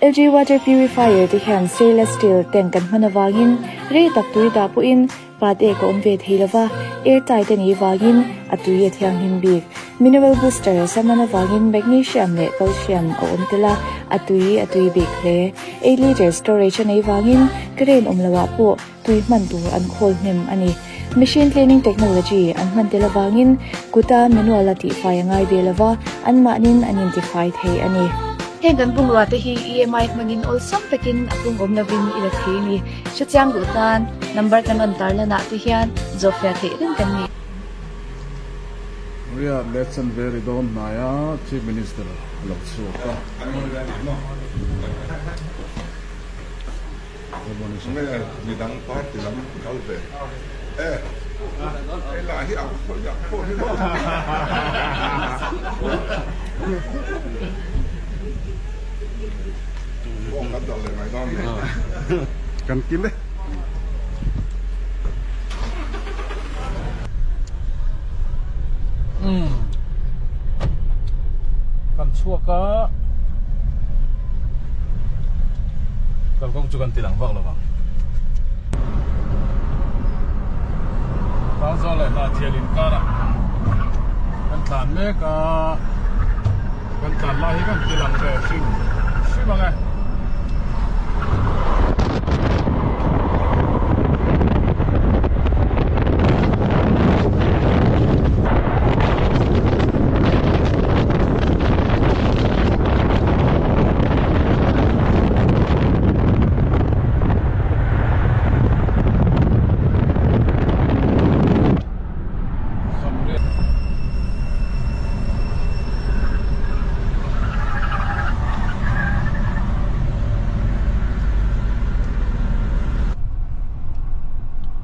LG Water Purifier te hian stainless steel tank an hman avangin rei tak tui dah pawhin pat ek a awm ve thei lova, air tight a nih vangin a tui a thianghlim bik. Mineral booster sam an avangin magnesium leh calcium a awm tel a, a tui a tui bik hle. 8 litre storage a neih vangin current awm loah pawh tui hman tur an khawl hnem a ni. Machine cleaning technology an hman tel avangin kuta manual a tihfai a ngai ve lova, anmahnin an intifai thei a ni. Heng kan bungrua te hi EMI hmangin awlsam takin a pung awm lovin i la thei a ni. Hrechiang duh tan number kan rawn tarlanah te hian zawhfiah theih reng kan ni. Riyadh leh Chanveri dawn hnaia Chief Minister a lo chhuak a. Midang party lam kal ve e hei lah hi ang pawh hi ang pawh hi maw. Aw kan dal leh mai dawn ni. Kan kim e. Kan chhuak a kalkawng chu kan ti lang vak lo vang Tangzawl leh Hnahthial inkarah kan tlan mek a kan tlan lai hi kan ti lang ve hrim hrim ang e.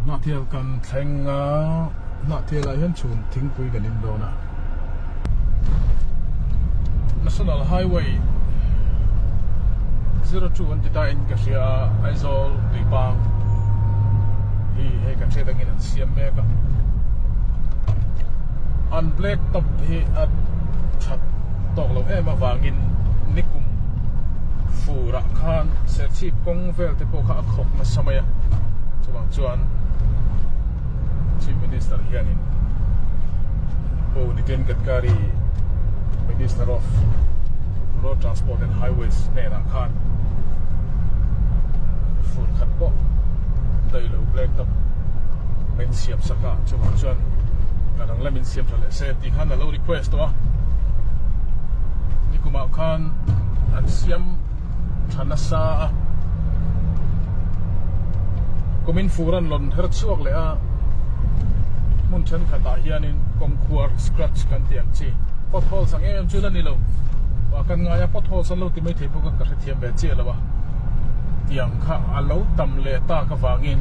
Hnahthial kan thleng a, Hnahthial ah hian chhun thingpui kan in dawn a. National Highway 02 an ti ta in ka hria a, Aizawl Tuipang hi hei kan hriat angin an siam mek a. An black top hi a that tawk lo em avangin nikum furah khan Serchhip kawng vel te pawh kha a khawk nasa mai a, chuvang chuan Chief Minister hianin Pu Nitin Gadkari Minister of Road Transport and Highways hnenah khan fur khat pawh daih lo black top min siam sak a, chuvang chuan ka dang lamin siam tha leh se tih khan a lo request tawh a, nikumah khan an siam tha nasa a, kumin fur an lawn her chhuak leh a, hmun thenkhatah hianin kawngkhuar scratch kan tih ang chi potholes ang em em chu la ni lo, kan ngai a potholes an lo ti maithei bawk a ka hrethiam ve chiah lo a, tiang kha a lo tam leh tak avangin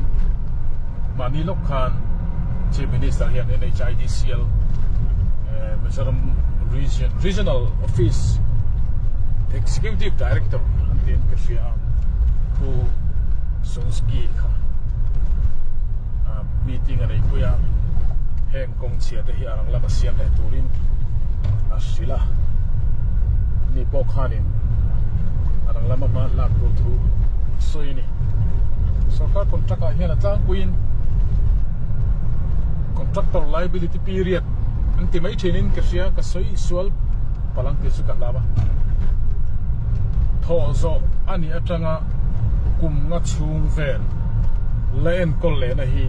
mahni lawk khan Chief Minister hian NHIDCL Mizoram Region Regional Office Executive Director an tiin ka hria a Pu Sungski kha meeting a neihpui a heng kawng chhia te hi a rang lama siam leh turin a hrilh a ni pawh khanin a rang lama hma lak tur thu sawi a ni. Sorkar contract ah hian a tlangpuiin contractor liability period an ti mai thin in ka hria ka sawi sual palang tih chu ka hlau a thawh zawh a nih atanga kum nga chhung vel la enkawl lehna hi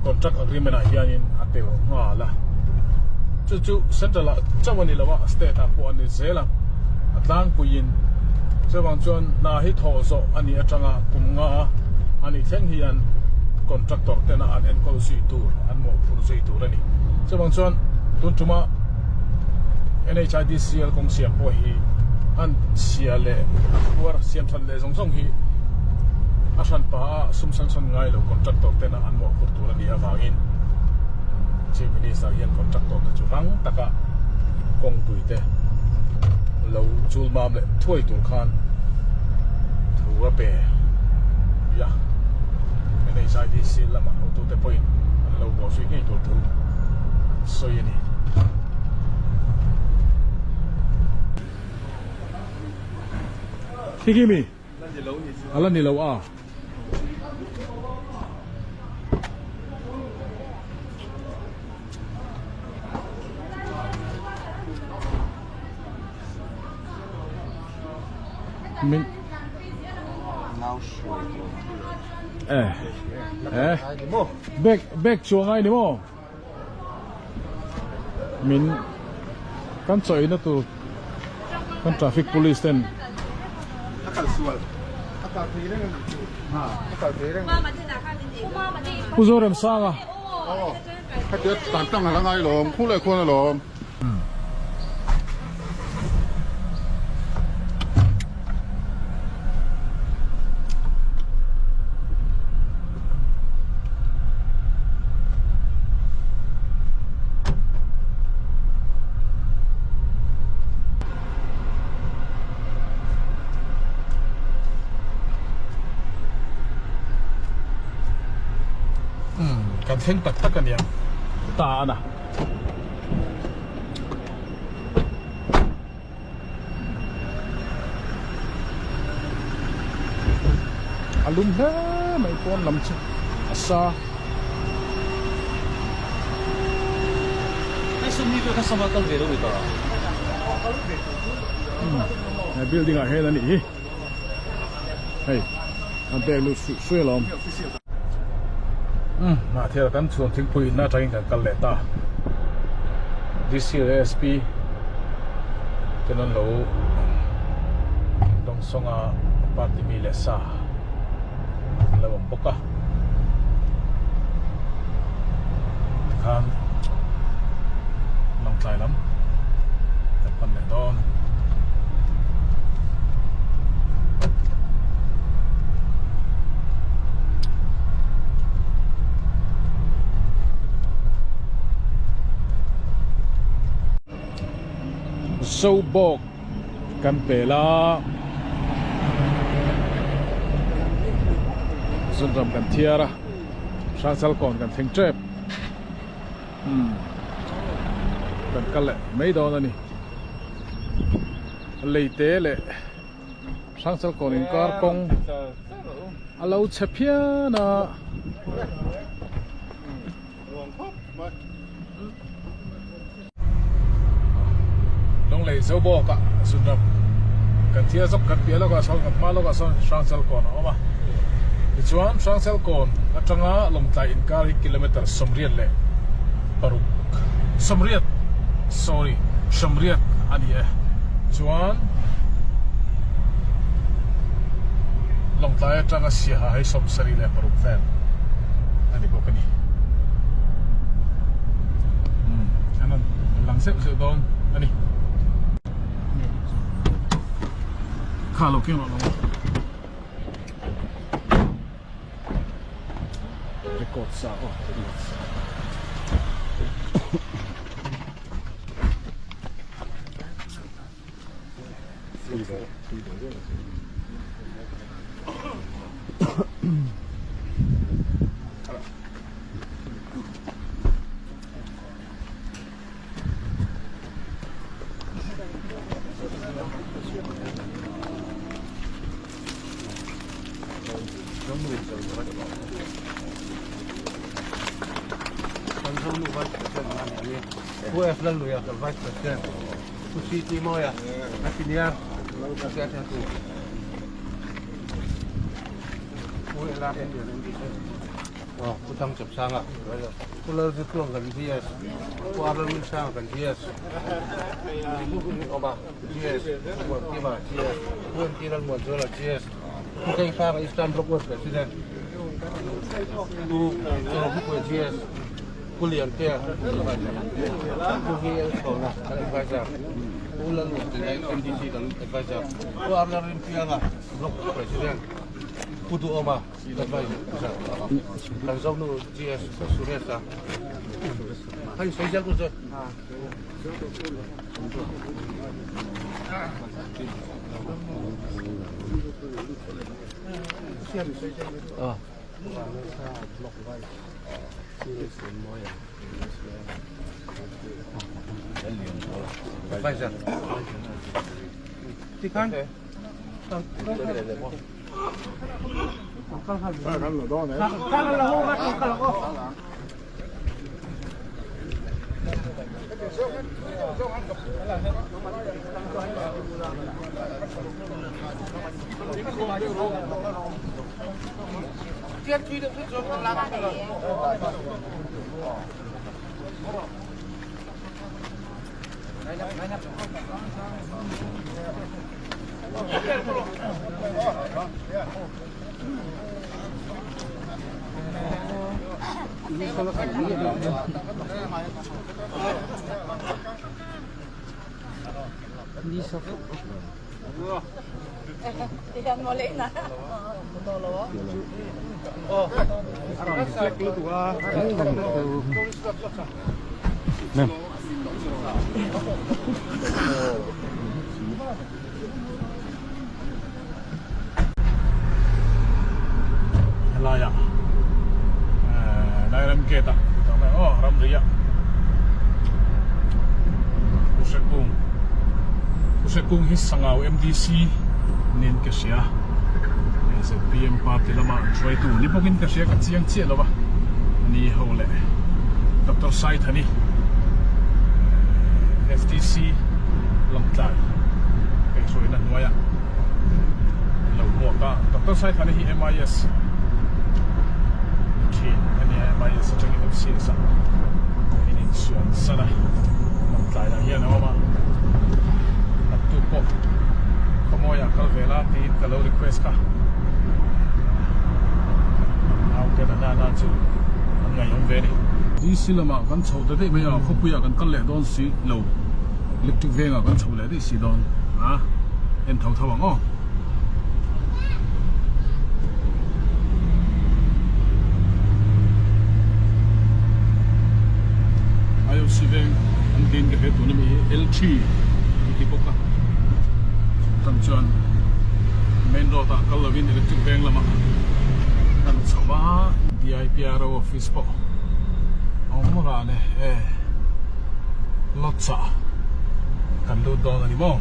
contract agreement ah hianin a tel nghal a chu chu central ah chauh a ni lo a state ah pawh a ni zel a a tlangpuiin chuvang chuan hna hi thawh zawh a nih atanga kum nga a nih thleng hian contractor tena an enkawl zui tur an mawhphurh zui tur a ni. Chuvang chuan tun tuma NHIDCL kawng siam pawh hi an chhia leh a khuar siam that leh zawng zawng hi a hran pa a sum sanction ngai lo contractor tena an mawhphurh tur a nih avangin Chief Minister hian contractor te chu rang taka kawngpui te lo chul mam leh thuai tur khan thu a pe a, NHIDC lama hotute pawhin an lo bawh zui ngei tur thu an sawi a ni. Khi khi mi? A la ni lo a. Min Eh. Eh. Bag bag chuang ai ni maw? Min kan chawi na tur kan traffic police ten Pu Zoremsanga Kan thleng tak tak a nia ta a na. A lum hle mai pawn lam chu a sa. He building ah hian a nih hi hei an pek lut suih suih alawm. Umm Mahthela kan chhuan thingpui inna atangin kan kal leh ta. DC leh SP ten an lo dawngsawng a party mi leh sa an lo awm bawk a. Tikhan Lawngtlai lam kan pan leh dawn. Zobawk kan pel a, Zunram kan thiar a, Hrangchalkawn kan thleng tep. Umm kan kal leh mai dawn a ni. Leite leh Hrangchalkawn inkar kawng a lo chhe phian a. Lunglei zo bawk a Zunram kan thil zawk kan piah lawkah sawn kan hma lawkah sawn Hrangchalkawn a awm a tichuan Hrangchalkawn atanga Lawngtlai inkar hi kilometer 96 sawmriat sorry sawmriat a ni e chuan Lawngtlai atanga Siaha hei 76 vel a ni bawk a ni. Umm an rawn lang zeuh zeuh dawn a ni. Kha lo keng rawh lo. Record sa aw record sa. Helaia Lairam gate ah tih mai aw ramri ah Puhrekung Puhrekung hi Sangau MDC niin ka hria ZPM party lama an hruaitu ni bawkin ka hria ka chiang chiah lo a ni ho leh Doctor Saithani FTC Lawngtlai kaihhruaina hnuaiah lo hmuak a Doctor Saithani hi MIS ni thin a nia MIS atangin MCS ah in insuan san a Lawngtlai ah hian a awm a naktuk pawh khawmawi ah kal ve la tiin ka lo request kha naute na nana chu an ngaihawm ve a ni. DC lamah kan chho ta daih mai a khawpui ah kan kal leh dawn si lo electric veng ah kan chho leh daih si dawn a en tho tho ang aw. IOC veng an din ka hre tun ami hi L3 an ti bawk a chutah chuan main road ah kal lovin electric veng lamah kan chho a DIPRO office pawh a awm ran e e lodge ah kan lut dawn a ni maw.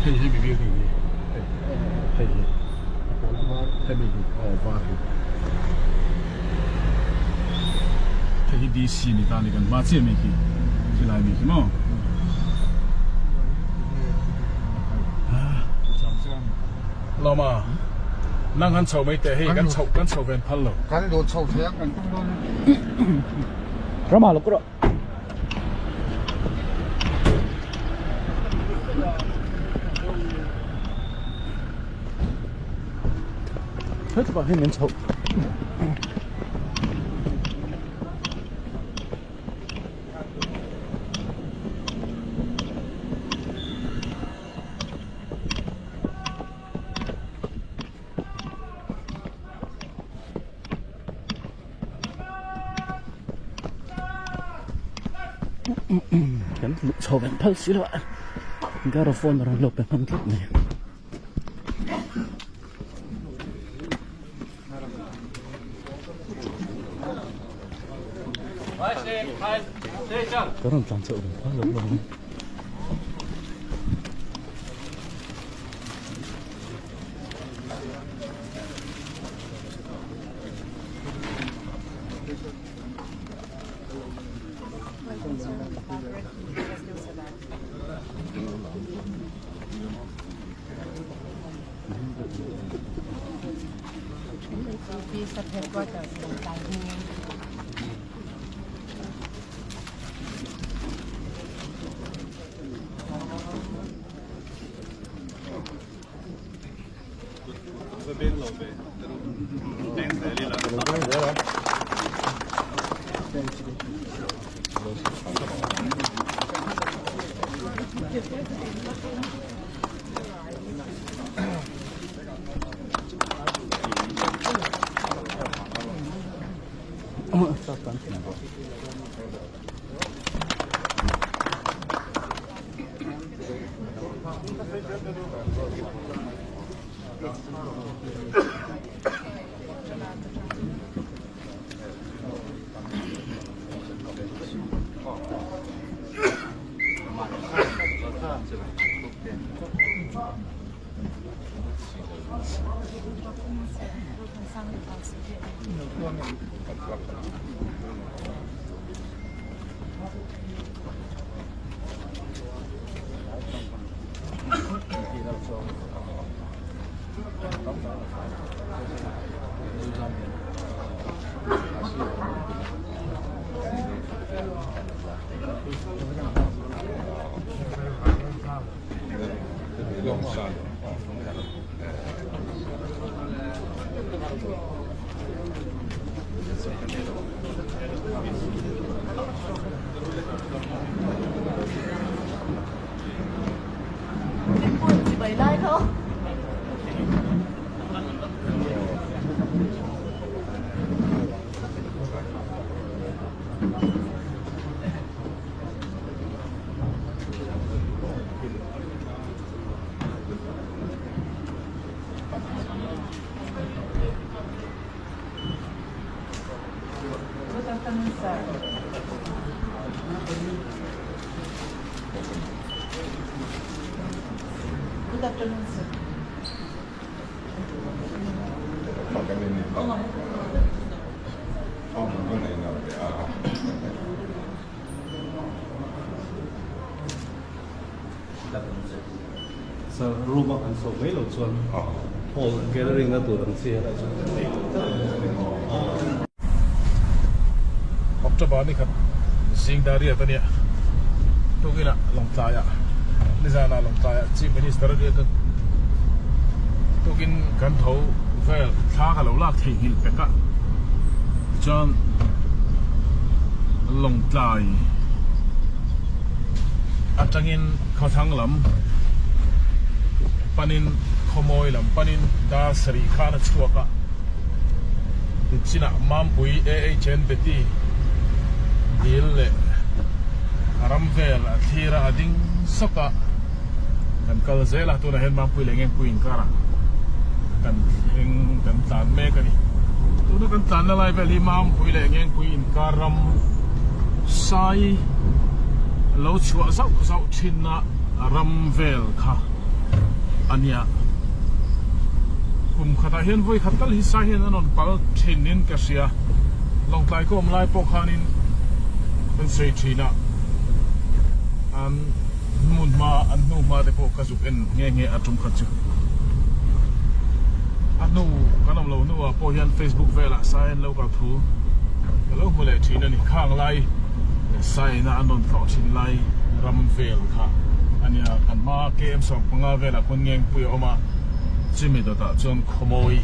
Hei hi mi building hi hei hi hemi hi aw var hi hei hi DC ni ta ni kan hma chiah mi khi khilai mi khi maw. Lawma nang han chho mai teh hei kan chho kan chho ven phal lo. Kan lo chho thei a kan tum dawn. Rama lo kura. Hei chupah hian min chho. Kan luh chho vek phal si lo a Garo phone a rawn lo pe hman tlat mai. Ka rawn tlan chhoh ve phal lo lo mai. Good afternoon, sir. Good afternoon, sir. Sir, room a kan sawm mai loh chuan hall gathering na tur ang chi helai chuan kan nei lo tlat a ni. October ni khat zing dar riat a nia. Tukinah Lawngtlaiah nizanah Lawngtlaiah Chief Minister a nia tukin kan tho vel thla ka lo lak theihnghilh pek a tichuan Lawngtlai atangin khawthlang lam panin khawmawi lam panin dar sarih khan a chhuak a nichinah Mampui AHN Betty dil leh a ram vel a thlir a a ding sawk a kan kal zel a tunah hian Mampui leh Ngengpui inkarah kan thleng kan tlan mek a ni tuna kan tlanna lai vel hi Mampui leh Ngengpui inkar ram sai lo chhuah zauh zauh thinna ram vel kha a nia kum khatah hian vawi khat tal hi sai hian an rawn pal thin in ka hria Lawngtlai ka awm lai pawh khanin kan sawi thin a an hmun hma an hnu hma te pawh ka zuk en nghe nghe a tum khat chu a hnu kan awm loh hnuah pawh hian Facebook velah sai an lo kal thu ka lo hmu leh thin a ni khang lai saina an rawn tlawh thin lai ram vel kha a nia kan hma KM 15 velah khawn Ngengpui a awm a chumi dawtah chuan Khawmawi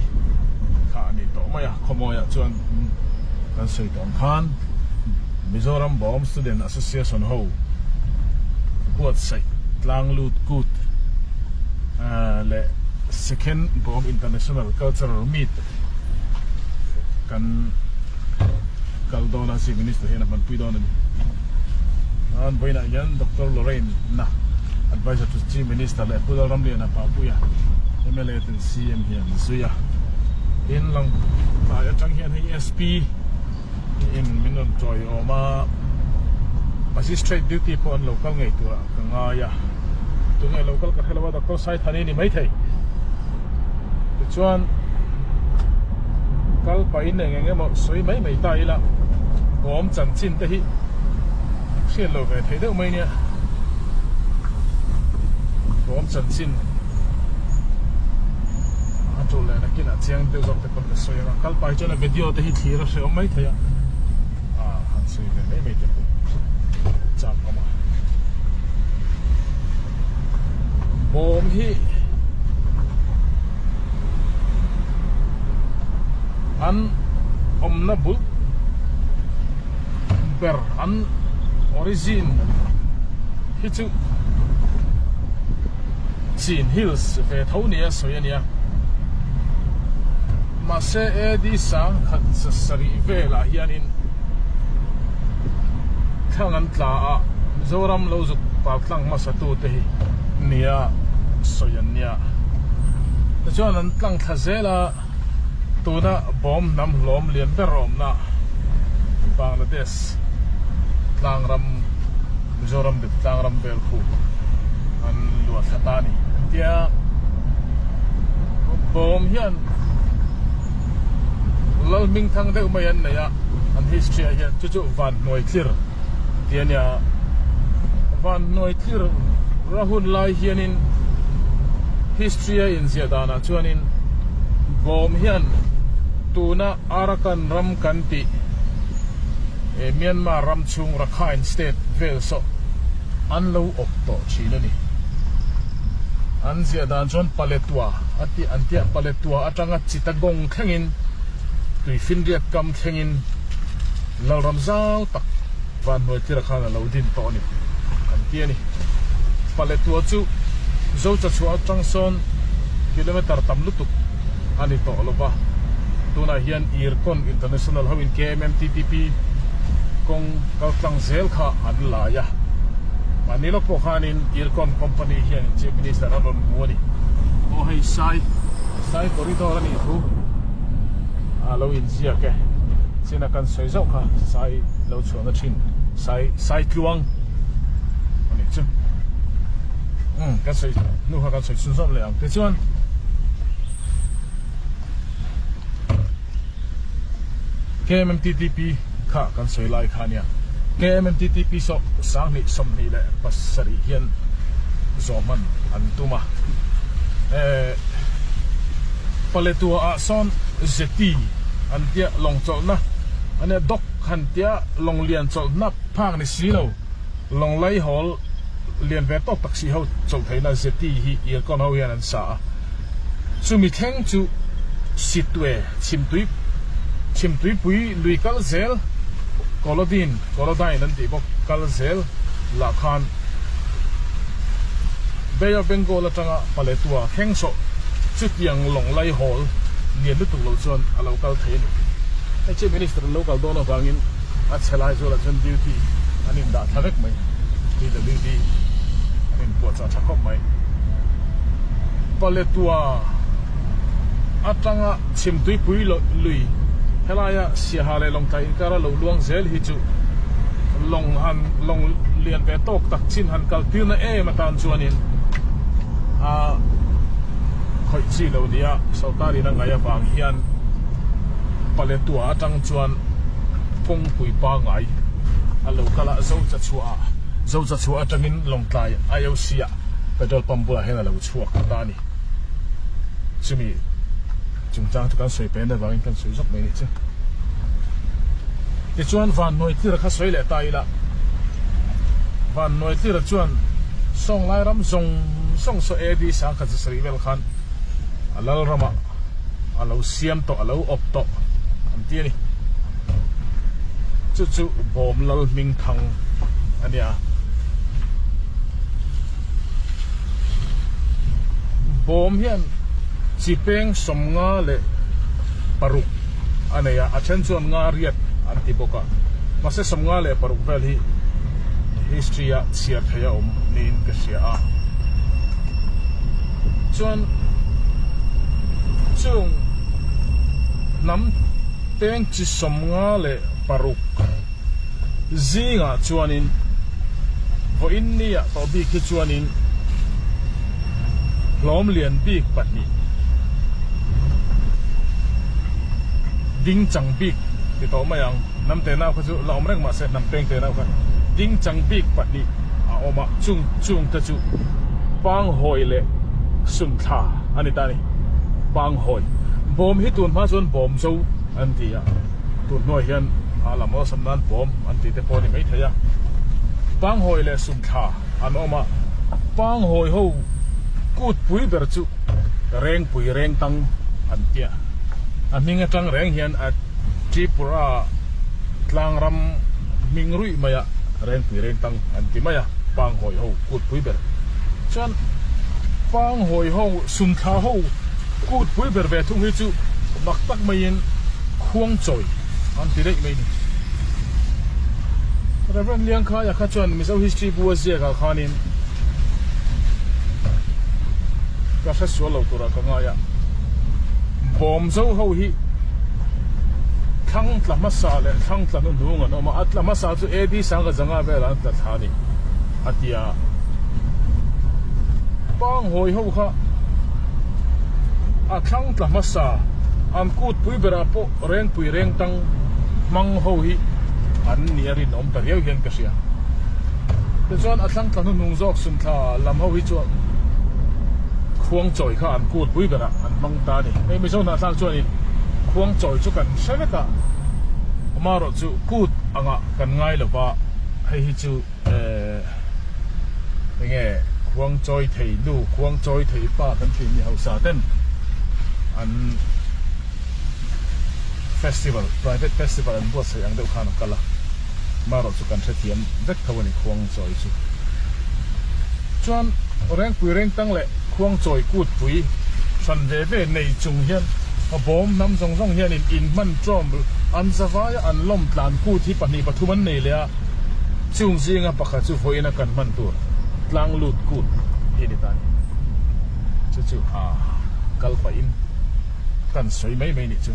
kha a ni tawh mai a Khawmawiah chuan kan sawi tawh ang khan Mizoram Bawm Student Association ho buatsaih tlang lut kut leh Second Bawm International Cultural Meet kan kal dawn a Chief Minister hian a hmanpui dawn a ni. An vawiinah hian Doctor Lorraine na Advisor to Chief Minister leh Pu Lalramliana Papuia mla ten CM hian zui a. Tin Lawngtlai atang hian hei SP in min rawn tawiawm a, Magistrate duty pawh an lo kal ngei turah ka ngai a, tunge lo kal ka hre lo a Doctor Saithani ni maithei. Tichuan kal pahin eng eng emaw sawi mai mai ta ila bawm chanchin te hi hriat lo ve thei deuh mai nia bawm chanchin a tul leh nakinah chiang deuh zawk te pawn ka sawi ang a kal pah hi chuan a video te hi thlir a hrehawm mai thei a ah han sawi ve mai mai te pawh chak awm a bawm hi an awmna bul ber an origin hi chu Chin Hills ve tho nia sawi a nia mahse AD sangkhat sarih velah hianin thlang an tla a Mizoram lo zuk par tlang hmasa tute hi nia sawi an nia tichuan an tlang thla zel a tuna bawm hnam hlawm lian ber awmna Bangladesh. tlangram Mizoram dep tlangram vel khu an luah thla ta a ni. Tia bawm hian lal hming thang deuh mai an nei a, an history ah hian chu chu Vanhnuai Tlir tih a nia. Vanhnuai Tlir ra hun lai hianin history a inziah danah chuanin bawm hian tuna Arakan ram kan tih Myanmar ram chhung Rakhine state vel saw an lo awp tawh thin a ni. An ziah dan chuan Paletwa a tih an tia Paletwa atanga Chittagong thlengin Tuifinriat kam thlengin Lalram zau tak Vanhnuai Tira khan a lo din tawh a ni an ti a ni. Paletwa chu Zochachhuah atang sawn kilometer tam lutuk a ni tawh lo va, tunah hian Ircon International hoin KMMTTP kawng kal tlang zel kha an lai a. Mahni lawk pawh khanin Ircon company hian Chief Minister a rawn hmu a ni. Aw hei Sai, Sai corridor a nih thu a lo inziak e. China kan sawi zauh kha Sai lo chhuahna thin Sai, Sai tluang a nih chu. Umm kan sawi hnu kha kan sawi chhun zawm leh ang. Tichuan. KMMTTP kha kan sawi lai kha ania. KMMTTP saw 20 27 hian zawh hman an tum a. Eh Paletwa ah sawn Jetty an tia lawng chawlhna ania dock han tia lawng lian chawlhna phak ni si lo lawng lai hawl lian ve tawk tak si ho chawlh theihna Jetty hi Ircon ho hian an sa a. Chumi thleng chu Sitwe chhimtui chhimtuipui lui kal zel Kolodin Kolodine an tih bawk kal zel lah khan Bay of Bengal atanga Paletwa thleng sawh chutiang lawng lai hawl lian lutuk lo chuan a lo kal thei a ni. Hei Chief Minister an lo kal dawn avangin a chhe lai zualah chuan duty an indah thla vek mai PWD an inpuahchah tha khawp mai. Paletwa atanga chhimtuipui lui helaia Siaha leh Lawngtlai inkara lo luang zel hi chu lawng han lawng lian ve tawk tak chin han kal tirna em atan chuanin a khawih chi lo nia sorkar in a ngaih avang hian Paletwa atang chuan kawngpui pangai a lo kal a Zochachhuah ah Zochachhuah atangin Lawngtlai IOC ah Petrol pump bulah hian a lo chhuak ta a ni. Chumi chungchang chu kan sawi pen avangin kan sawi zawk mai a nih chu. Tichuan Vanhnuai Tlira kha sawi leh ta ila, Vanhnuai Tlira chuan Sawnglai ram zawng zawng saw AD 1700 vel khan a lal ramah a lo siam tawh, a lo awp tawh an ti a ni. Chu chu Bawm Lal Hmingthang a nia. Bawm hian chi peng 56 a nei a, a then chuan nga riat an ti bawk a, mahse 56 vel hi history ah chhiar theih a awm niin ka hria a. Chuan chung hnam peng chi 56 zingah chuanin vawiin nia tawh bik hi chuanin hlawm lian bik pahnih ding chang bik ti tawh mai ang hnam te nau kha chu la awm reng mahse hnam peng te nau kha ding chang bik pahnih a awm a chung chung te chu panghawi leh sunthla a ni ta a ni panghawi bawm hi tun hma chuan bawm zo an ti a. Tun hnuai hian a lam awlsam nan pawm an tih te pawh a ni maithei a. Panghawi leh Sumthla an awm a, Panghawi ho kut pui ber chu Rengpui Rengtang an tia. A hming atang reng hian a Tripura tlangram hming ruih mai a Rengpui Rengtang an ti mai a, Panghawi ho kut pui ber. Chuan Panghawi ho Sumthla ho kut pui ber ve thung hi chu mak tak maiin Khuangchawi an ti daih mai ni. Rev. Liangkhaia kha chuan Mizo History bu a ziakah khanin ka hre sual lo turah ka ngai a, Bawmzo ho hi thla. Thlang tla hmasa leh thlang tla hnuhnung an awm a, a tla hmasa chu AD sangha zanga velah an tla thla a ni, a ti a. Panghawi ho kha a thlang tla hmasa an kut pui berah pawh rengpui rengtang hmang ho hi an ni a rinawm ta riau hian ka hria. Tichuan a thlang tla hnuhnung zawk sunthla lam ho hi chuan khuang chawi kha an kut pui berah an hmang ta a ni. Hei Mizo hnahthlak chuanin khuang chawi chu kan hre vek a, amaherawhchu kut angah kan ngai lo va, hei hi chu eh enge khuang chawi thei nu, khuang chawi thei pa kan tih ni hausa ten an festival, private festival an buatsaih ang deuh khan a kal a, amaherawhchu kan hrethiam vek tho a ni khuang chawi chu. Chuan Rengpui Rengtang leh Khuangchawi kutpui hran ve ve nei chung hian a bawm hnam zawng zawng hianin inhman ṭawm an zavaia an lawm tlan kut hi pahnih pathum an nei leh a, chung zinga pakhat chu vawiina kan hman tur tlang lut kut hi ni ta a ni. Chu chu a kal pahin kan sawi mai mai nih chu.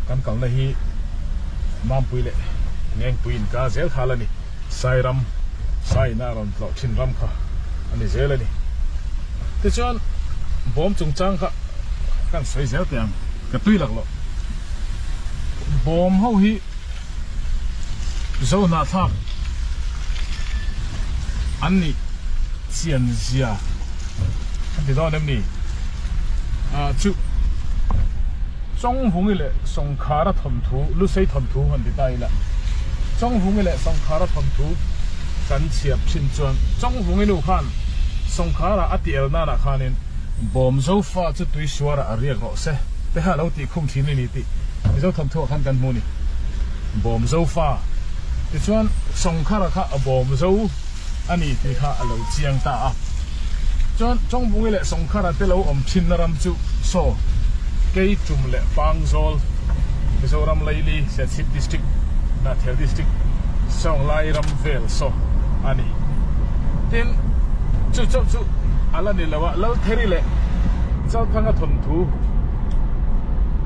Kan kalna hi Mampui leh Ngengpui inkar zel khal a ni. Sairam, Saina a rawn tlawh thin ram kha a ni zel a ni. Tichuan, bawm chungchang kha kan sawi zel teh ang, ka tui lak loh. Bawm ho hi Zohnahthlak an nih chian zia an ti dawn em ni? Ah chu Chawngvungi leh Sawngkhara thawnthu, Lusei thawnthu han ti ta ila, Chawngvungi leh Sawngkhara thawnthu kan chhiar thin chuan Chawngvungi nu khan Sawngkhara a ti el nanah khanin Bawmzo fa chu tuisuarah a riak rawh se te kha a lo tih khum thin a ni tih Mizo thawnthuah khan kan hmu a ni. Bawmzo fa tichuan Sawngkhara kha a bawmzo a ni tih kha a lo chiang ta a. Chuan Chawngvungi leh Sawngkhara te lo awm thinna ram chu saw Keitum leh Pangzawl, Mizoram Laili, Serchhip District, Hnahthial District, Sawnglai ram vel saw a ni. Tin, chu chauh chu a la ni lo a, Laltheri leh Chalthanga thawnthu,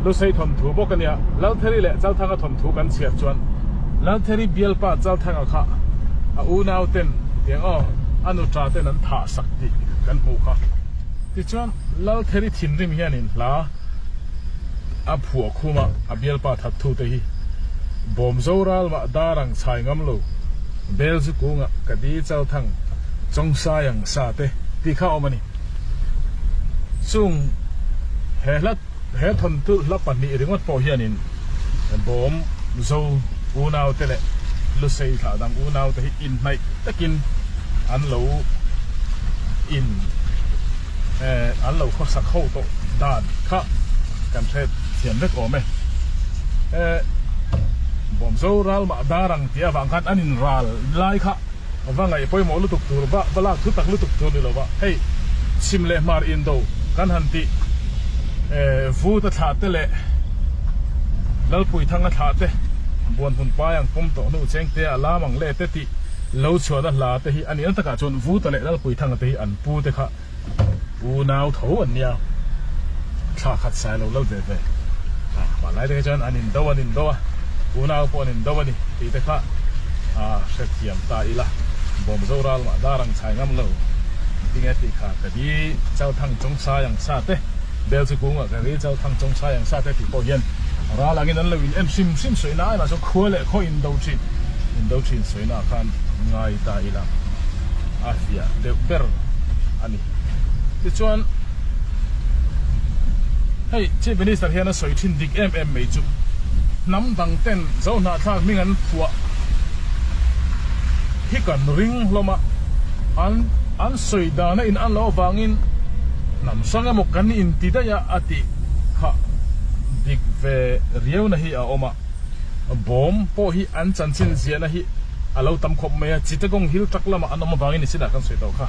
Lusei thawnthu bawk a nia, Laltheri leh Chalthanga thawnthu kan chhiar chuan Laltheri bialpa Chalthanga kha a unau ten tiang aw a nu ta ten an thah sak tih kan hmuh kha. Tichuan Laltheri thinrim hianin hla a phuah khum a, a bialpa that thu te hi Bawmzo ral mah dar ang chhai ngam lo, bel zu kungah ka di chalthang chawngsai ang sa te tih kha a awm a ni. Chung he hla He thawntulh hla pahnih ringawt pawh hianin bawm zo unaute leh Lusei thlah dang unaute hi inhnaih takin an lo in an lo khawsak ho tawh dan kha kan hre thiam vek awm e. Bawm zo ral mah dar ang tih avang khan an inral lai kha va ngaih pawimawh lutuk tur va va lak thu tak lutuk tur ni lo va, hei chhim leh hmar indo kan han tih eh vut a thlah te leh Lalpuithanga thlah te Buanhmun pai ang pawm tawh hnu chengte a lam ang leh te tih lo chhuahna hla te hi a nih na takah chuan Vuta leh Lalpuithanga te hi an pu te kha unau tho an nia thla khat sai lo lal ve ve a hmanlai te kha chuan an indo an indo a unau pawh an indo a ni tih te kha a hrethiam ta ila bawmzo ral mah dar ang chhai ngam lo tinge tih kha ka di chalthang chawngsai ang sa te bel chu kungah ka ri chalthang chawngsai ang sa te tih pawh hian ral angin an lo in en hrim hrim sawi na ai mah chuan khua leh khaw indo thin indo thin sawi na khan ngai ta ila a fiah deuh ber a ni. Tichuan hei Chief Minister hian a sawi thin dik em em mai chu hnam dang ten Zohnahthlak hming an phuah hi kan ring hlawm a, an an sawi dana in an loh avangin hnam hrang emaw kan inti daih a a tih kha dik ve riauna hi a awm a. Bawm pawh hi an chanchin ziahna hi a lo tam khawp mai a, Chittagong Hill truck lamah an awm avangin i sinah kan sawi tawh kha.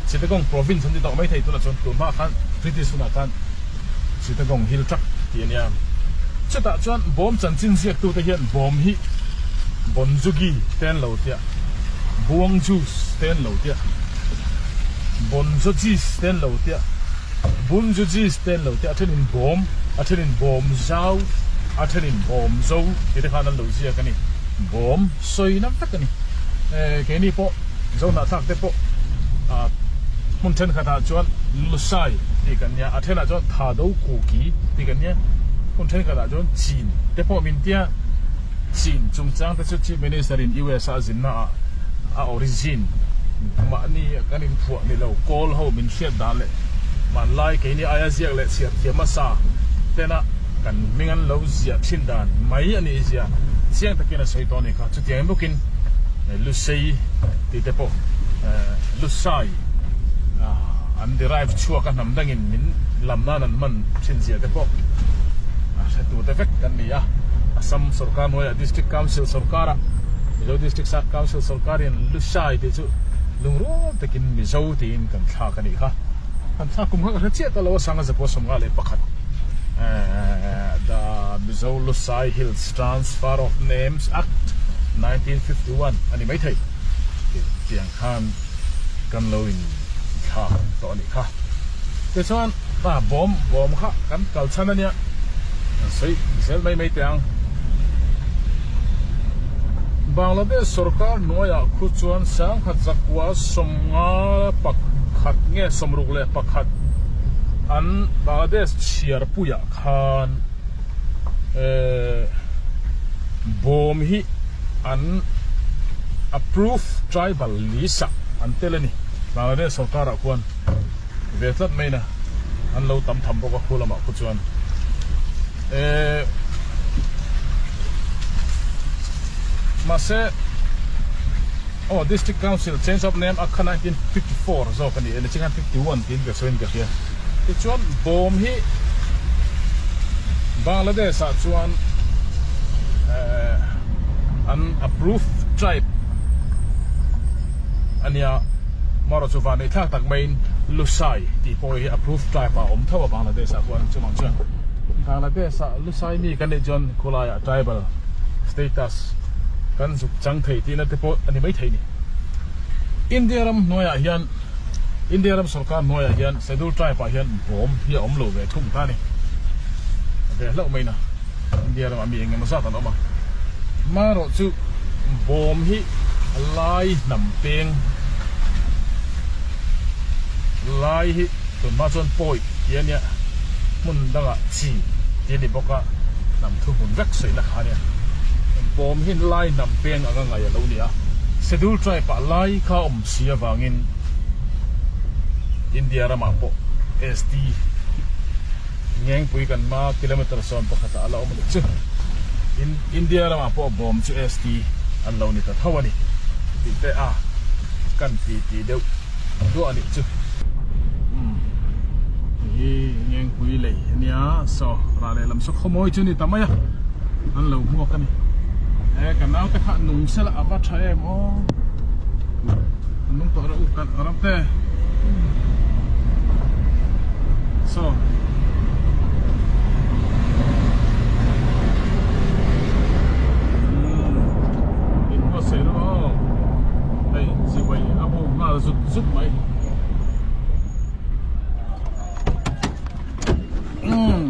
Chittagong Province an ti tawh mai thei tunah chuan tun hmaah khan British hunah khan Chittagong Hill truck tih a nia. Chutah chuan bawm chanchin ziaktute hian bawm hi Bonjugi te an lo tia, Buang juice te an lo tia, Bonjojis te an lo tia, Bunjujis te an lo tia, a thenin bawm, a thenin bawm zau. A thenin bawm zo ti te khan an lo ziak a ni. Bawm sawi na vek a ni. Keini pawh Zohnahthlak te pawh hmun thenkhatah chuan Lusai tih kan nia, a thenah chuan Thado Kuki tih kan nia, hmun thenkhatah chuan Chin te pawh min tia. Chin chungchang te chu Chief Minister in US a zinna ah a origin mahni kan inphuah ni lo, kawl ho min hriat dan leh hmanlai keini aia ziak leh chhiar thiam hmasa tena kan hming an lo ziah thin dan mai a nih zia chiang takin a sawi tawh a ni kha. Chutiang bawkin Lusei tih te pawh Lusai an derive chhuak a hnam dangin min lam nan an hman thin zia te pawh a hre tur te vek kan ni a. Assam sorkar hnuaiah District Council sorkarah Mizo District Council sorkarin Lushai tih chu lungrual takin Mizo tiin kan thlak a nih kha. Kan thlak kum kha ka hre chiah ta lo a, Sanga Zapua 51 The Mizo Lushai Hills Transfer of Names Act 1951 a ni maithei tiang khan kan lo in thlak tawh a nih kha. Tichuan bawm bawm kha kan kal chhan a nia. Kan sawi zel mai mai teh ang. Bangladesh sorkar hnuaiah khu chuan sangkhat zakua 51 nge 61 an Bangladesh chhiarpuiah khan bawm hi an approve tribal list ah an tel a ni. Bangladesh sorkarah khuan ve tlat mai na an lo tam tham bawk a khu lamah khu chuan eh mahse aw district council change of name akha 1954 zawk a ni e niching khan 51 tiin ka sawiin ka hria tichuan bawm hi Bangladesh ah chuan eh an approved tribe a nia. Marawh chu van neih thlak tak maiin Lusai tih pawh hi approved tribe ah a awm tho a Bangladesh ah khuan chuvang chuan Bangladesh ah Lusai mi kan neih chuan khulaiah tribal status kan zuk chang thei tihna te pawh a ni maithei ni. India ram hnuaiah hian India ram sorkar hnuaiah hian schedule tribe ah hian bawm hi a awm lo ve thung ta a ni. Ve hlauh mai na India ramah mi engemaw zat an awm a. Marawh chu bawm hi lai hnam peng lai hi tunhma chuan pawi tih a nia hmun dangah chi tih a ni bawk a hnam thu hmun vek sawi na kha a nia bawm hi lai hnam peng anga ngaih a lo ni a schedule tribe ah lai kha a awm si avangin India ramah pawh ST Ngengpui kan hma kilometer 11 ah a la awm a ni chu India ramah pawh bawm chu ST an lo ni ta tho a ni tih te a kan ti ti deuh duah a nih chu. Umm hei hi Ngengpui lei a nia saw rah leh lam saw khawmawi chu a ni ta mai a an lo hmuak a ni e ka naute kha nung sela a va tha em aw an nung tawh rawh u kan ram te saw. Inbuatsaih rawh aw hei chibai a buk nghal zut zut mai umm.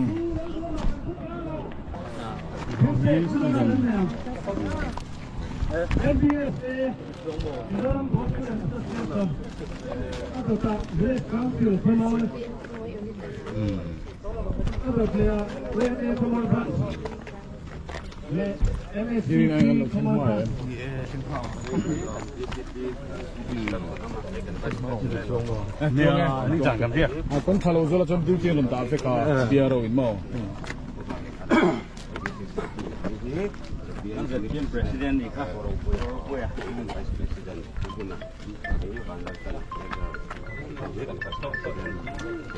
Kan tha lo zawla chuan duty an rawn dah vek a biaro in maw.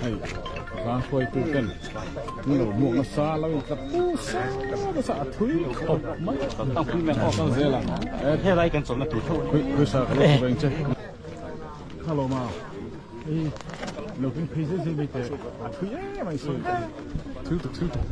Hei van hruaitu ten an lo hmuak nasa lo in tlat nasa nasa a thui khawp mai kal zel a helai kan chawlhna tur tho khawisa ka lo veng che hello ma hei lo kin phei zel zel mai teh a thui em mai sawi thil tuk thil tuk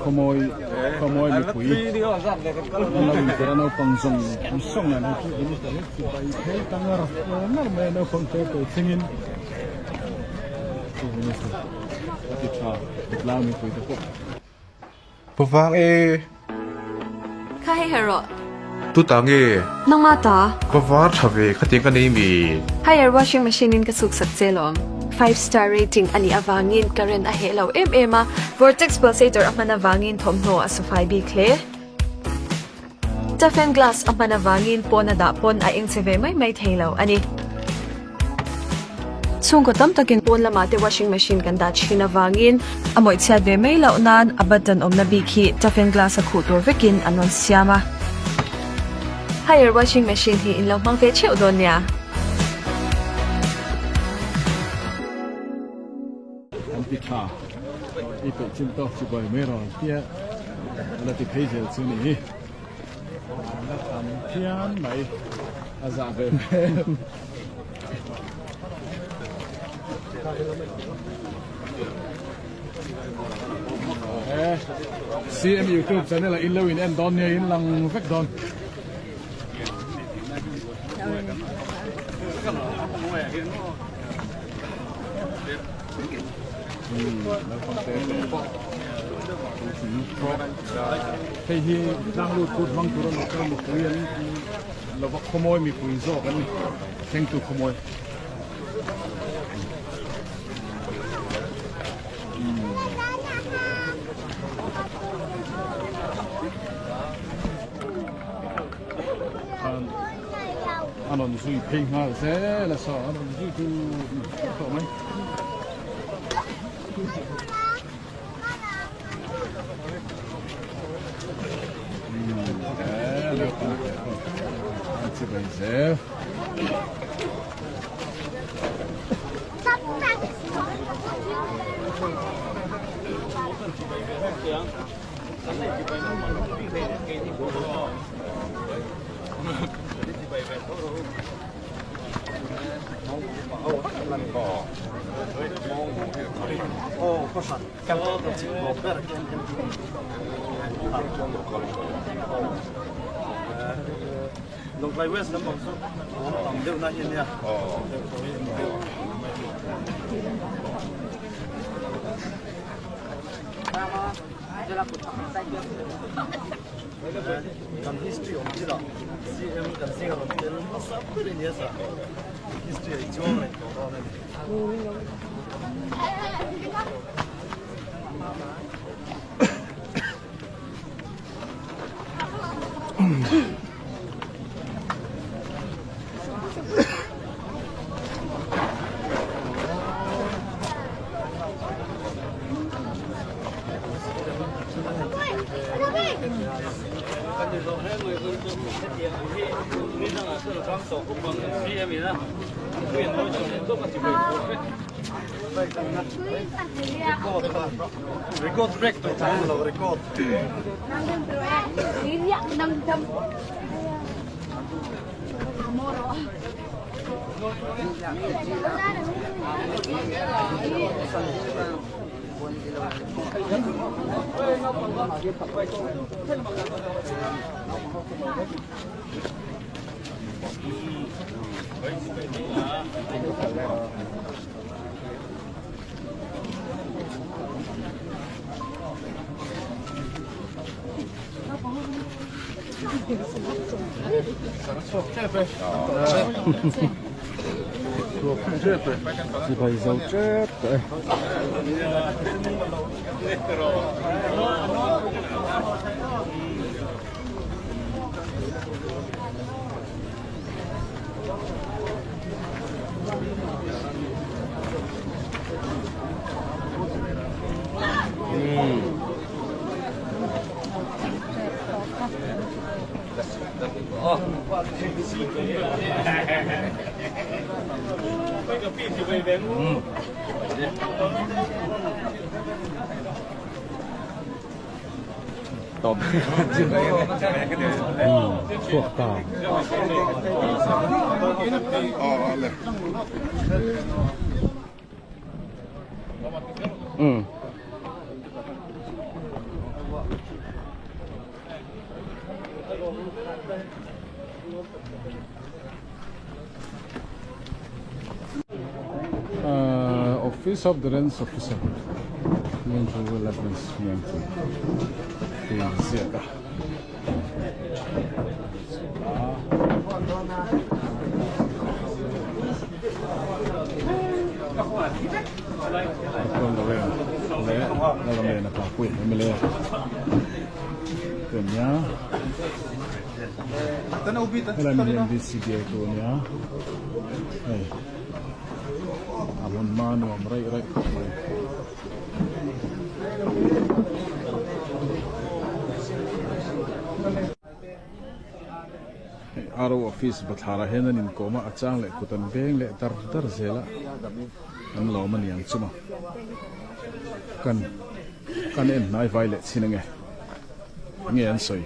Khawmawi khawmawi mipui an lo intir a naupang zawng zawng an sipai phei ta ngar ngar mai a naupang te pawh thlengin a ti tha tlang mipui te pawh. Pu Vang e. Kha hei her rawh. Tu ta nge? Nangma ta. Ka var tha ve khatiang ka nei mi. Haier washing machine in ka chhuk sak che lawm. Five star rating a nih avangin current a heh lo em em a, vortex pulsator a hman avangin thawmhnaw a sufai bik hle. Toughen glass a hman avangin pawn a dah pawn a eng che ve mai mai thei lo a ni. Chhungkaw tam takin pawn lamah te washing machine kan dah thin avangin a mawih chhiat ve mai loh nan a button awmna bik hi toughen glass a khuh tur vekin an rawn siam a. Haier washing machine hi in lo hmang ve theuh dawn nia. An ti tha i peih chin tawk chi buai mai rawn tia la ti phei zel chu ni hi an la tam phian mai a zah ve hmel. CM YouTube channel ah in lo in en dawn nia in lang vek dawn. Naupang te te pawh puitling pawh hei hi tlanglut kut hmang tura local mipui an lova khawmawi mipui zawk an ni thlengtu khawmawi. An rawn zui phei nghal zel a saw an rawn zui tu tawh mai. An chi bai zel. Sipai zo tep tawh e. Chhuak ta. Office of the Range Officer Range Rural Administration tih a inziak a. Helai mi hi MDC bialtu a nia hei a hmun hma nuam raih raih khawp mai. Hei RO office bathlarah hian an inkawm a a chang leh kut an veng leh dar dar zel a an lawm a ni ang chuma kan kan en hnai vai leh chin ange nge an sawi.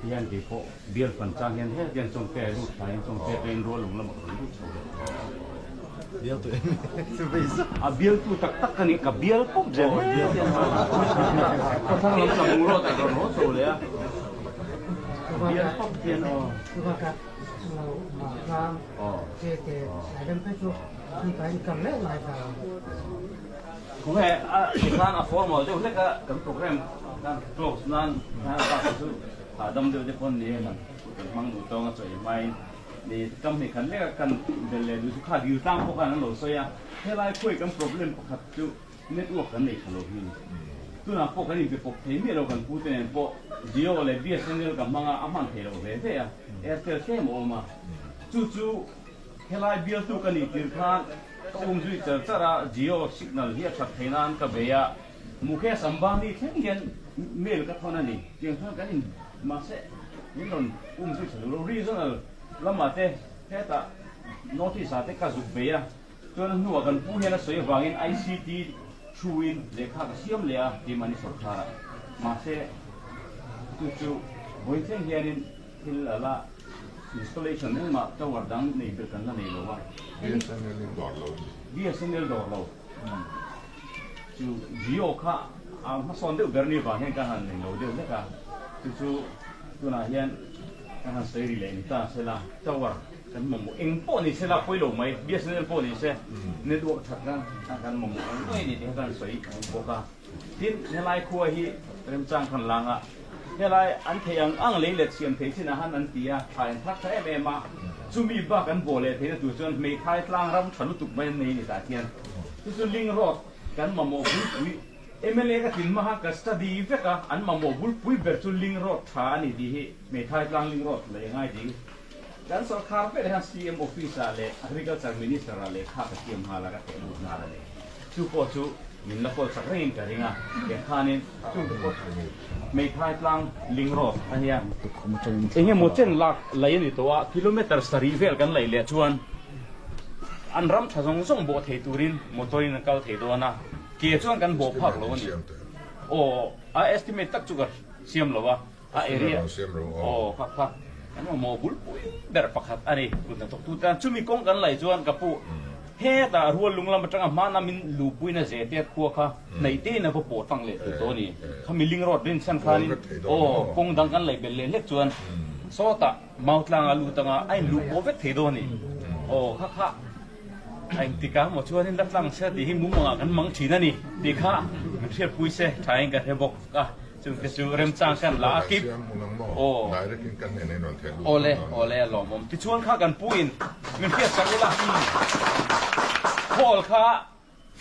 Hian kei pawh bial fan chang hian he hian chawngte lut thlai in chawngte te in rual lung lamah ka rawn lut chho leh a bialtu tak tak ka ni ka bial pawp zel he hian khawthlang lam tlangmu rawt ah ka rawn haw chho leh a bial pawp hian aw. Khawnge a tikhan a formal deuh hlek a kan program kan close nan a bak hi chu hahdam deuh te pawn ni kan hmang duh tawng a chaw ei hmain ni kam hnih khat lek a kan bel leh duh chu kha dil tlang pawh khan an lo sawi a helai khuai kan problem pakhat chu network kan nei tha lo hi a ni tunah pawh kan inpe pawp thei miah lo kan pu te nen pawh Jio leh BSNL ka hmang a a hman thei lo ve ve a Airtel tlem a awm a chu chu Helai bialtu ka nih tir khan ka um zui char char a, Jio signal hi a that thei nan ka bei a, Mukesh Ambani thleng hian mail ka thawn a ni. Tiang chuan kan in mahse min rawn um zui tha lo. Regional lamah te hetah North East ah te ka zuk bei a, chuan a hnuah kan pu hian a sawi avangin ICT thu in lehkha ka siam leh a ti mahni sawrkharah. Mahse chu chu vawi thleng hianin thil a la Installation engmah tower dang nei ber kan la nei lo a. BSNL in dawr lo ni. BSNL dawr lo. Chu Jio kha a hmasawn deuh ber ni vang hian ka han nei lo deuh hlek a. Chu chu tunah hian ka han sawi ri leh ni ta se la tower kan mamawh eng pawh ni se la pawi lo mai BSNL pawh ni se network that khan kan mamawh ang ngei ni tih kha ka han sawi bawk a. Tin, helai khua hi remchang khan lang a, helai an theih ang ang lei let siam thei chinah han an ti a, thlai an thak tha em em a, chumi bak an bawh leh theihna tur chuan hmeithai tlang ram tha lutuk mai an nei a ni tah hian. Chu chu Ling Road kan mamawh bulpui, mla ka tin hmaha ka study vek a, an mamawh bulpui ber chu Ling Road tha a ni tih hi hmeithai tlang Ling Road lei a ngai ding. Kan sorkar ber hian CM office ah leh Agriculture Minister ah lehkha ka siam nghal a, ka theh lut nghal a ni. Chu pawh chu min la kawl chak rengin ka ring a, tiang khanin chung te pawh Hmeithai tlang ling road a nia. Eng emaw chen lak lei a ni tawh a, kilometre sarih vel kan laih leh chuan an ram tha zawng zawng bawh thei turin motor in an kal thei dawn a, ke chuan kan bawh phak lo a ni. Aw, a estimate tak chu ka siam lo a. A area aw kha kha kan mamawh bulpui ber pakhat a ni. Kut hnathawktu tan chumi kawng kan laih chuan ka pu hetah rual lung lam atanga hmana min luhpuina ze te khua kha hnaih tein a va pawh tang leh tur tawh a ni. Khami ling road rin chhan khanin aw kawng dang kan laih belh leh hlek chuan sawtah mautlanga lut anga a inluh pawh vek thei dawn a ni. Aw kha kha a engtikah emaw chuanin la tlang se tih hi mumangah kan mang thin a ni tih kha min hriatpui se thain ka hre bawk a. Chungte chu remchang kan la a kip. Aw. Awle, awle a lawmawm. Tichuan kha kan pu in min hriat sak ula. Hall kha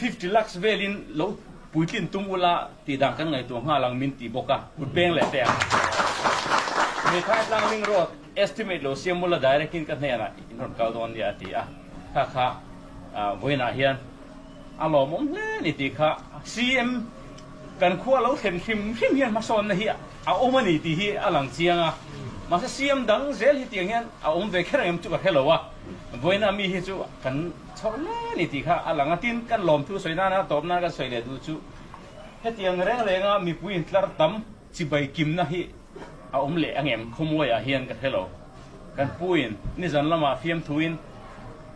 50 lakhs velin lo puitlin tum ula tih dan kan ngaihtuah nghal ang min ti bawk a. Kut peng leh teh ang. Hmeithai tlang ling road estimate lo siam ula direct in ka hnenah in rawn kal dawn nia a ti a. Kha kha vawiinah hian a lawmawm hle ni tih kha CM Kan khua lo thlen hrim hrim hian hmasawnna hi a awm a ni tih hi a lang chiang a, mahse CM dang zel hi tiang hian a awm ve kher ang em chu ka hre lo a, vawiina mi hi chu kan chhawr hle a ni tih kha a lang a, tin kan lawmthu sawi nana tawp nan kan sawi leh duh chu hetiang reng renga mipui intlar tam chibai kimna hi a awm leh ang em khawmuaiah hian ka hre lo, kan puin nizan lamah fiamthuin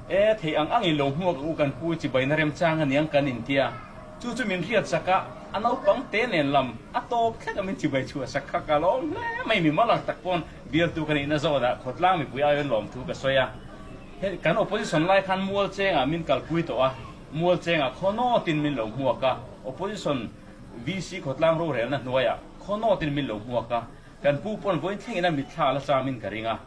e theih ang angin lo hmuak ang u kan pu chibaina remchang aniang kan intia. Chu chu min hriat chak a. A naupang te nen lam a tawp thleng a min chibai chhuah sak kha ka lawm hle mai. Mi malak tak pawn bialtu ka nihna zawnah khawtlang mipui aiin lawmthu ka sawi a. He kan opposition lai khan mual chengah min kalpui tawh a, mual chengah khaw nawtin min lo hmuak a, opposition VC khawtlang rorelna hnuaiah khaw nawtin min lo hmuak a, kan pu pawn vawiin thlengin a mitthla a la chamin ka ring a.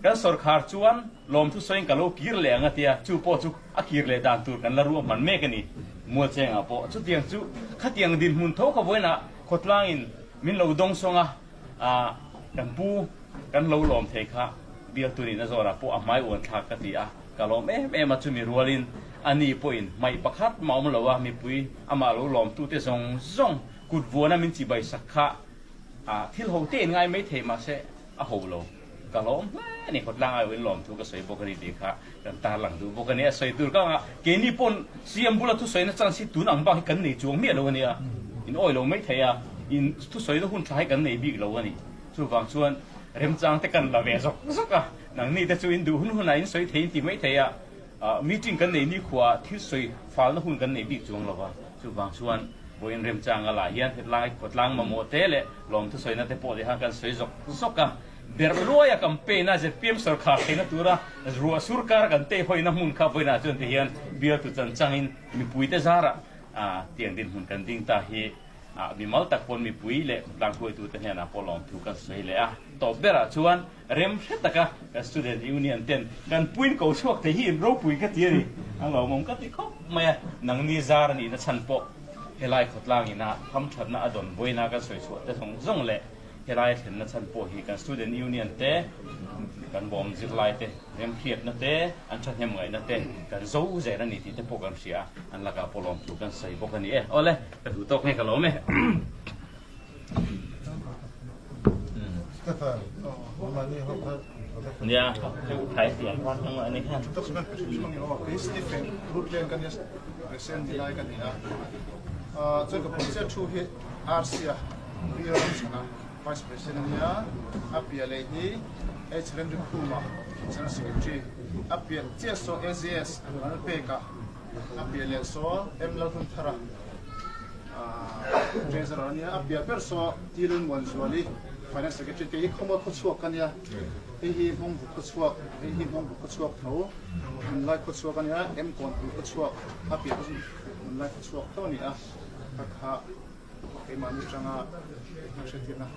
Kan sawrkhar chuan lawmthu sawiin ka lo kir leh ang a tia, chu pawh chu a kir leh dan tur kan la ruah hman mek a ni. Mual chengah pawh chutiang chu khatiang dinhmun tho kha vawiinah khawtlangin min lo dawng sawng a, ah kan pu kan lo lawm thei kha bialtu nihna zawrah pawh a hmai uan thlak ka ti a, ka lawm em em a, chumi rualin a ni pawhin hmaih pakhat mah awm lo a, mipui amah lo lawmtute zawng zawng kut vuana min chibai sak kha ah thil ho te in ngai mai thei mahse a ho lo. Ka lawm hle a ni, khawtlang aiawh in lawm thu ka sawi bawk a ni tih kha kan tarlang duh bawk a ni. A sawi tur ka anga keini pawn CM bula thusawina chance hi tun ang bak hi kan nei chuang miah lo a nia, in awi lo mai thei a, in thusawina hun tha hi kan nei bik lo a ni. Chuvang chuan remchang te kan la ve zawk zawk a, nangni te chu in duh hun hunah in sawi thei in ti mai thei a, meeting kan nei nikhua thil sawi falna hun kan nei bik chuang lo va, chuvang chuan vawiin remchanga lah hian hetlai khawtlang mamawh te leh lawm thusawina te pawh leh khan kan sawi zawk zawk a. Berh luaia campaign a zpm sawrkhar theihna tura ruah sur kar kan tei hawina hmun kha vawiinah chuan ti hian bialtu chan changin mipuite zarah tiang dinhmun kan ding ta hi mimal tak pawn mipui leh khawtlang hruaitute hnenah pawh lawmthu kan sawi leh a. Tawp berah chuan rem hre taka kan student union ten kan puin ko chhuak thei hi in ropui ka ti a ni. A lawmawm ka ti khawp mai a, nangni zar a nihna chhan pawh helai khawtlang ina hamthatna a dawn vawiina kan sawi chhuah te zawng zawng leh Helai thlenna chhan pawh hi kan Student Union te, kan bawm zirlai te, remhriatna te, an thahnem ngaihna te kan zo zel a ni tih te pawh kan hria a, an lakah pawh lawmthu kan sawi bawk a ni e. Awle, ka duh tawk nge ka lawm e. Nia, thai tiang khan ang a ni khan. Chuan ka pawh chiah thu hi RC a Pi Ramchhana Vice President a nia, a piah leh hi H Renrikhuma General Secretary, a piah chiah saw AGS Lalpeka, a piah leh saw M Lalhunthara Treasurer a nia, a piah ber saw T Lulmuanzuali Finance Secretary te hi khawmual khawchhuak a nia, hei hi Hmawngbu khawchhuak, hei hi Hmawngbu khawchhuak tho, Hmunlai khawchhuak a nia, M Kawnpui khawchhuak, a piah chu Hmunlai khawchhuak tho a ni a, ka kha. Keimahni atanga a hretirna.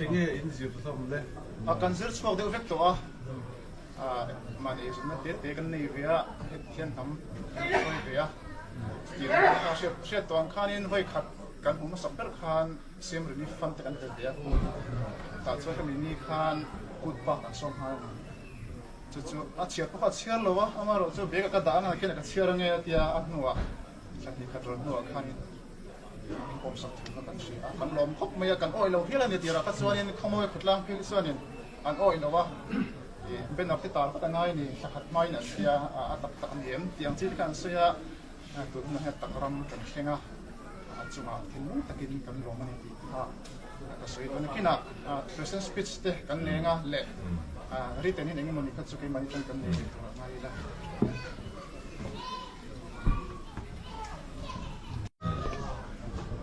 Enge in zir hlawm le? A kan zir chhuak deuh vek tawh a, mahni eizawnna te te kan nei ve a, heti hian hnam kan hruai ve a. Chutiang a hriat tawh ang khanin vawi khat kan hmuh hmasak ber khan Siam Relief Fund te kan tel ve a, tah chuan hemi ni khan kut bak an sawm nghal a ni. Chu chu a chhiar pawh kha a chhiar lo a, amaherawhchu bag ah ka dah ang a, khian ka chhiar ange a tia a hnuah Thla hnih khat rawn hnuah khanin min pawmsak thu kha kan hria a, kan lawm khawp mai a, kan awih lo hial a ni tirah kha chuanin khawmawi khawtlang phei hi chuanin an awih lo a, ih banner te tar vat a ngai a ni, thla khat hmain an hria a, a tak tak a ni em tih ang chi te kha an sawi a, tun hunah hian tak ram kan thleng a, a chungah thinlung takin kan lawm a ni tih kha ka sawi dawn a, kinah present speech te kan leng a leh written in engemaw ni kha chu keimahni tan kan nei ve tur a ngai ila.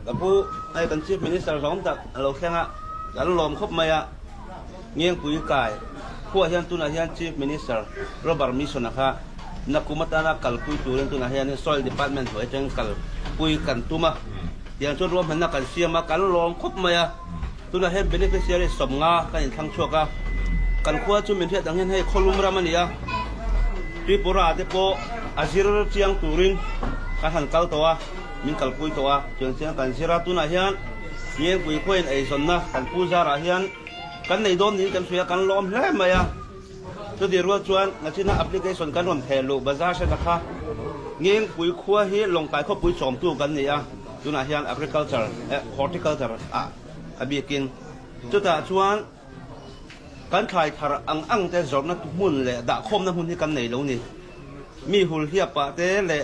Ka pu, hei kan Chief Minister hlawm tak a lo thleng a, kan lawm khawp mai a, Ngengpui kai khuaah hian tunah hian Chief Minister Robert Mission-a kha nakum atana kalpui turin tunah hianin Soil Department hnuai atangin kalpui kan tum a, tiang chuan ruahmanna kan siam a, kan lawm khawp mai a, tunah hian beneficiary 50 kan inthlang chhuak a, kan khua chu min hriat ang hian hei khawlum ram a ni a. Tripura te pawh a zir chiang turin kan han kal tawh a, min kalpui tawh a, chuan chiang kan zir a, tunah hian Ngengpui khuain eizawnna kan pu zarah hian kan nei dawn niin kan hria, kan lawm hle mai a, chutih rual chuan nachina application kan rawn theh luh bazar hre ta kha Ngengpui khua hi Lawngtlai khawpui chawmtu kan ni a, tunah hian agriculture eh horticulture ah a bikin chutah chuan Kan thlai thar ang ang te zawrhna hmun leh dahkhawmna hmun hi kan nei lo ni. Mi hul hiapah te leh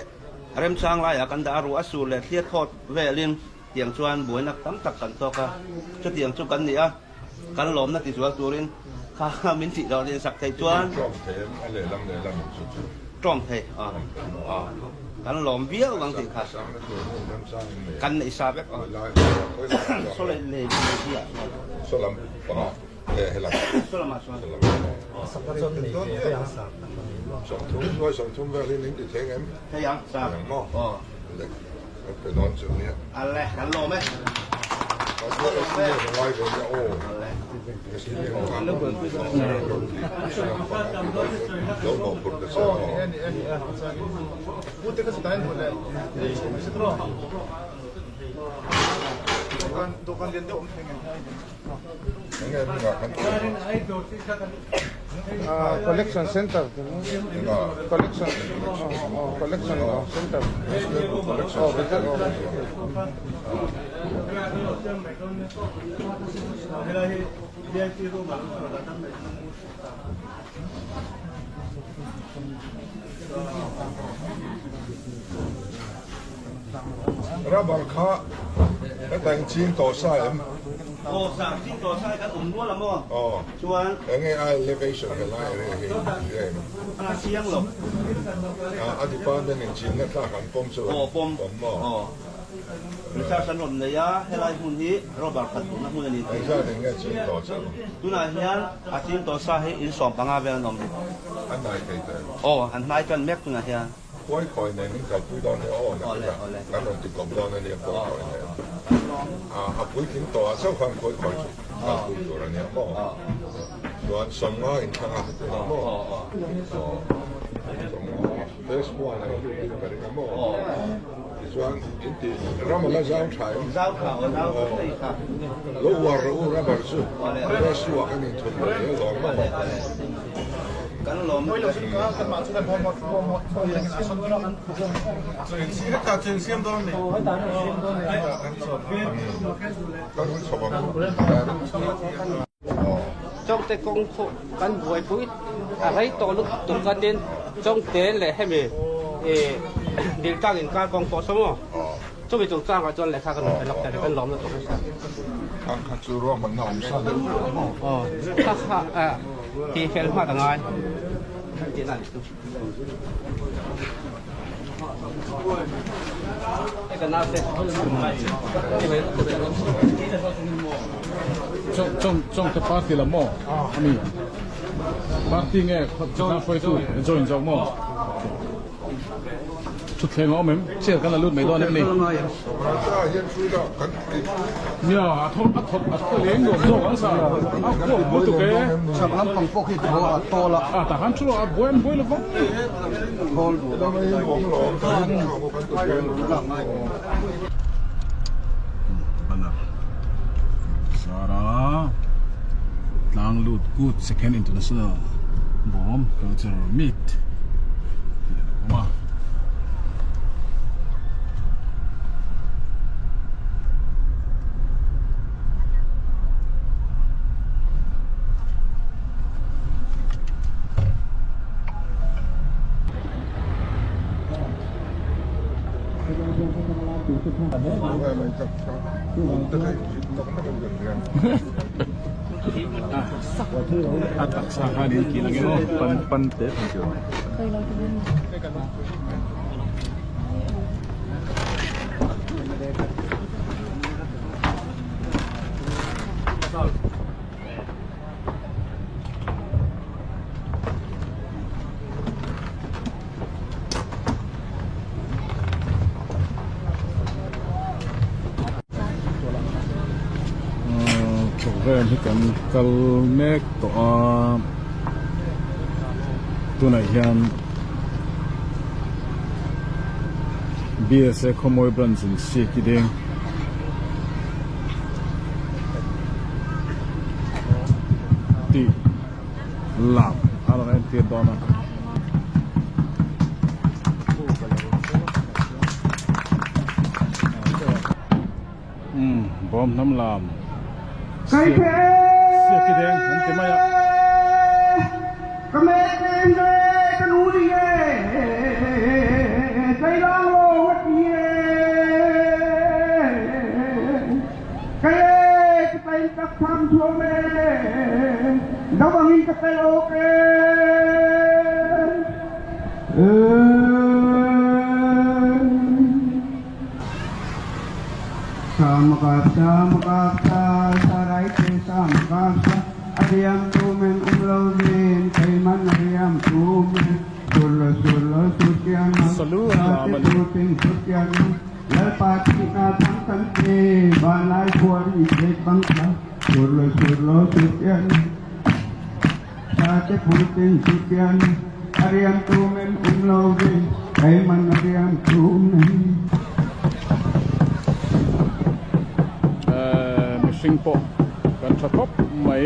remchang laiah kan dah a, ruah a sur leh thliat thawt velin tiang chuan buaina tam tak kan tawk a, chutiang chu kan ni a, kan lawmna tizual turin kha min tih loh rin sak thei chuan Ṭawm thei em? A lehlam lehlam in chu chu. Ṭawm thei a. Kan lawm viau ang tih kha kan neih sa vek aw. Saw lei lei hi ah chuan. Saw lam pangah nge helam? Saw lamah chuan. 30 nuai 30 vel hi min ti thei ngem? Thei ang sa. Thei ang maw? Aw. Le kan pe dawn chu nia. A le kan lawm e. Kan la SDA ka ngai ve nia aw. A le. SDA ka ngai. Lo mawhphurh ta che aw. Collection center collection collection center Rubber kha ka tang ching tawh sa em? Aw sang ching tawh sa kan awm nual a maw? Aw. Chuan. Enge a elevation he lai area hi em? A chiang lo. A department in chinna tlak an pawm chu. Aw pawm. Pawm maw? Aw. Research an rawn nei a, helai hmun hi rubber khat duhna hmun a ni tih. Engzat in nge ching tawh chu? Tunah hian a ching tawh sa hi in 15 vel an awm. An hnai thei ta em? Aw, an hnai tan mek tunah hian. Kawi kawi nen in kalpui dawn hi aw na kila kan rawn ti kawp dawn a nia kawi kawi nen. A puitling tawh ah chauh khan kawi kawi chu kalpui tur a nia maw? Chuan 50 in thlang a tunah maw? Aw 50 phase one a lut in ka ring a maw? Tichuan in ti ram a la zau tha em? Zau tha aw zau tha thei kha. Lo uar rawh u rubber chu phase two ah kan inthun leh zel dawn maw? Kan lawm Chawngte kawng pawh kan buaipui a rei tawh lutuk atin Chawngte leh hemi Diltlang inkar kawng pawh saw maw chumi chungchangah chuan lehkha kan rawn pe lawk thei a kan lawm lutuk nasa. Kha kha chu ruahmanna awm sa deuh vek maw? Aw kha kha tih fel hmat a ngai tihna a ni chu. Chawngte party lam maw ami party nge khawtlang hruaitu join zawk maw thutthleng a awm em chair kan la lut mai dawn em ni nia a thaw a thaw a thaw leng nuam zawk ang sa a khuap lutuk e chhak lampang pawh khi thaw a tawl a a tah khan thu a buai an buai lovang Banner Sara tlang lut good second international bawm culture meet tih a lo awm a. A taksa khan in kil ang emaw pan pan te pan chu. Program hi kan kal mek tawh a tunah hian BSA Khawmawi branch in sik i ding. Tih lam a rawn entir dawn a. Umm bawm hnam lam siak siak i deng an ti mai a. Salu an lam a ni. Mihring pawh kan tha khawp mai.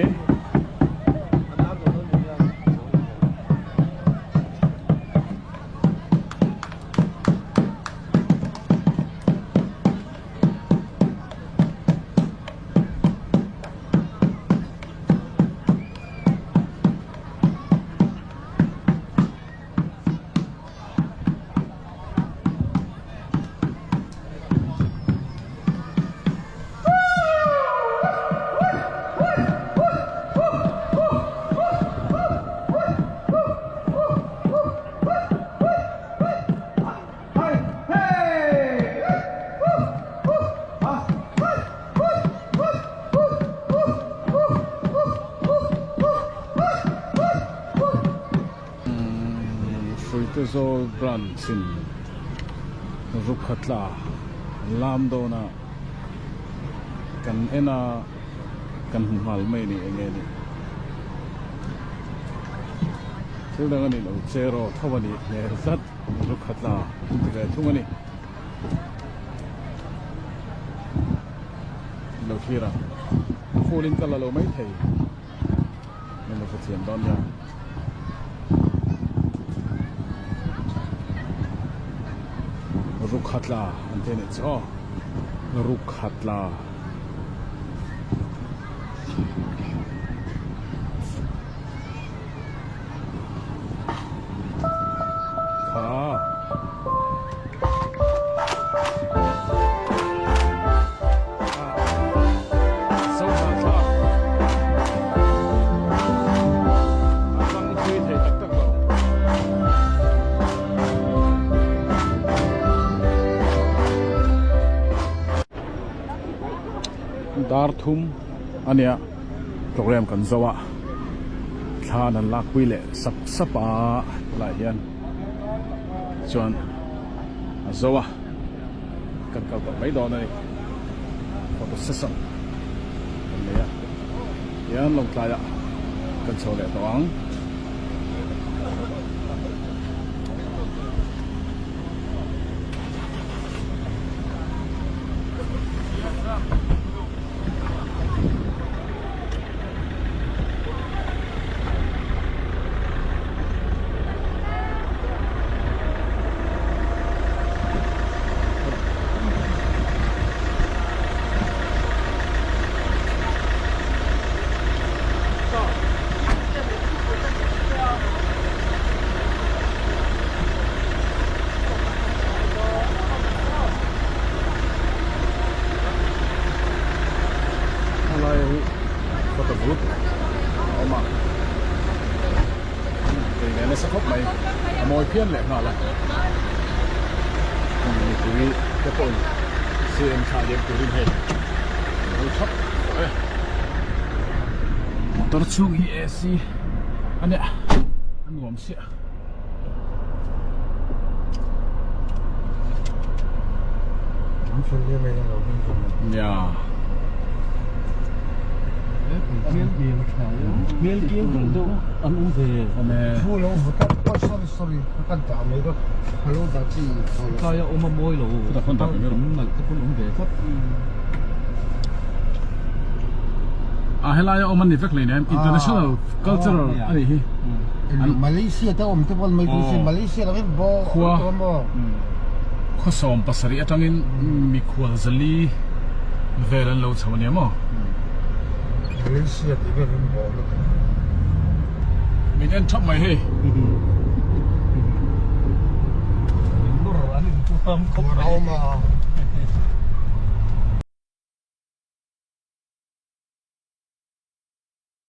Hruaitezawl branch in Rukhatla lam dawn a kan en a kan hmu nghal mai a ni eng nge ni thil dang a ni lo cheraw tho a nih hmel tlat Rukhatla an ti ve thung a ni. Lo thlir a a full in ka la lo mai thei min lo hrethiam dawn nia. Rukhatla an ti a nih chu aw Rukhatla. Dar thum a nia program kan zo a thla an han lakpui leh sap sap a helaiah hian chuan a zo a kan kal tawh mai dawn a ni photo session kan nei a hian lawngtlaiah kan chho leh tawh ang. Helai hi photo booth a awm a kei ve nasa khawp mai a mawi phian leh nghal a mipui te pawhin CM thla liam turin hei an lo thap tawh e motor chhung hi AC a nia a nuam siah. Nia. A helai a awm a ni vek hleinem international cultural a nih hi. Malaysia te awm te pawh an mai tur sin Malaysia lam hi bo Khua awm maw? Khaw 70 atangin mikhual zali vel an lo chho ania maw? Malaysia tih vel hi bo lutuk. Min en thap mai hei. Min nawr an intuam khawp mai.